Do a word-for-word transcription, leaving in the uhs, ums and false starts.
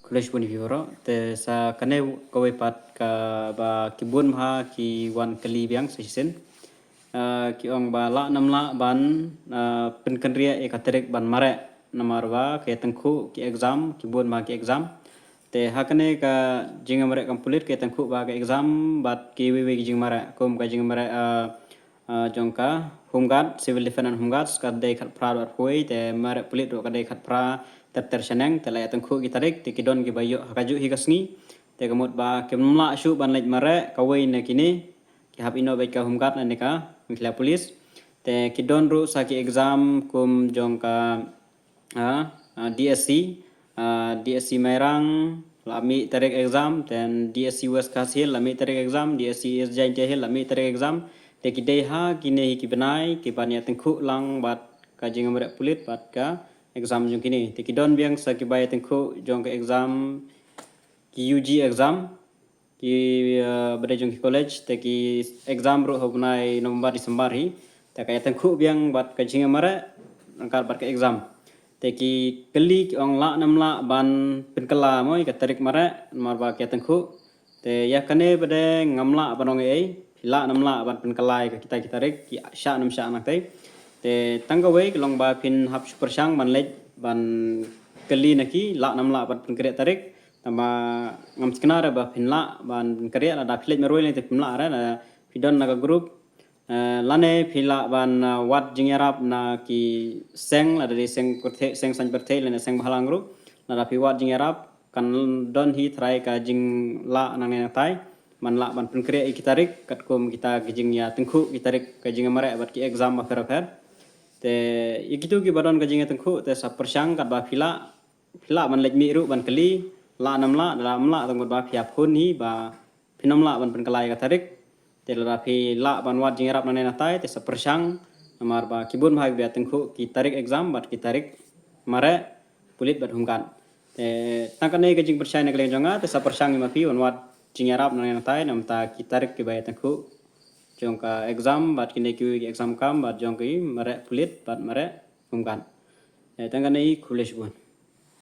Khublei shibun ïa phi baroh. Te sa kane kawei pat kaba ki bun bha ki wan kylli biang sa shisien. Ah, ki ong ba lah ne ym lah ban, ah, pynkynriah ïa ka tarik ban mareh namar ba ka ïatyngkhuh ki exam, ki bun bha ki exam. Te ha kane ka jingïamareh kam pulit ka ïatyngkhuh bha ka exam bad kiwei wei ki jingmareh, kum ka jingmareh, ah, ah, jong ka Home Guard, Civil Defence and Home Guards ka dei khatphra bad arphew wei, te mareh pulit ruh ka dei khatphra ter ter shaneng, te la ïatyngkhuh ki tarik, te ki don kiba ïoh ha kajuh hi ka sngi. Te ka mut ba kim lah shuh ban leit mareh kawei na kine, ki hap ïehnoh beit ka Home Guard lane ka Meghalaya Police. Te ki don ruh sa ki exam kum jong ka, ah, ah, D S C, ah, D S C Mairang la mih tarik exam, then D S C West Khasi Hills la mih tarik exam, D S C East Jaintia Hills la mih tarik exam. Te ki dei ha kine hi ki bnai kiban ïatyngkhuh lang bad ka jingïamareh pulit bad ka exam jong kine. Te ki don biang sa kiba ïatyngkhuh jong ka exam, ki U G exam, ki, eh, ba dei jong ki college, te ki exam ruh ha u bnai November December hi. Te ka ïatyngkhuh biang bad ka jingïamareh ryngkat bad ka exam. Te ki kylli ki ong lah ne ym lah ban pynkylla mo ïa ka tarik mareh namar ba ka ïatyngkhuh. Te ïa kane pat de ngam lah ban ong ei ei, phi lah ne ym lah ban pynkylla ïa kita ki tarik, ki shah ne ym shah nangtei. Te tang kawei ka long ba phin hap shu pyrshang ban leit ban kylli na ki, lah ne ym lah ban pynkynriah tarik. Tangba ngam thikna re ba phin lah ban pynkynriah, lada phi leit marwei lei te phim lah re, lada phi don na ka group, eh, lane phi lah ban, eh, wad jingïarap na ki seng, lada dei seng pyrthei, seng saiñ pyrthei lane seng bahalang ruh. Lada phi wad jingïarap kan don hi trai ka jinglah nangne nangtai ban lah ban pynkynriah ïa ki tarik katkum kita ki jingïatyngkhuh ki tarik ka jingïamareh bad ki exam bapher bapher. Te ïa kito kiba don ka jingïatyngkhuh te sa pyrshang katba phi lah, phi lah ban leit mih ruh ban kylli, lah ne ym lah, lada ym lah te mut ba phi ïa phone hi ba phin ym lah ban pynkylla ïa ka tarik. Te lada phi lah ban wad jingïarap nangne nangtai te sa pyrshang namar ba ki bun bha kiba ïatyngkhuh ki tarik exam bad ki tarik mareh pulit bad Home Guard. Te tang kane ka jingpynshai na ka liang jong nga, te sa pyrshang ïa ma phi ban wad jingïarap nangne nangtai namar ki tarik kiba ïatyngkhuh jong ka exam bad kine kiwei ki exam kam bad jong ki mareh pulit bad mareh Home Guard. Te tang kane, khublei shibun.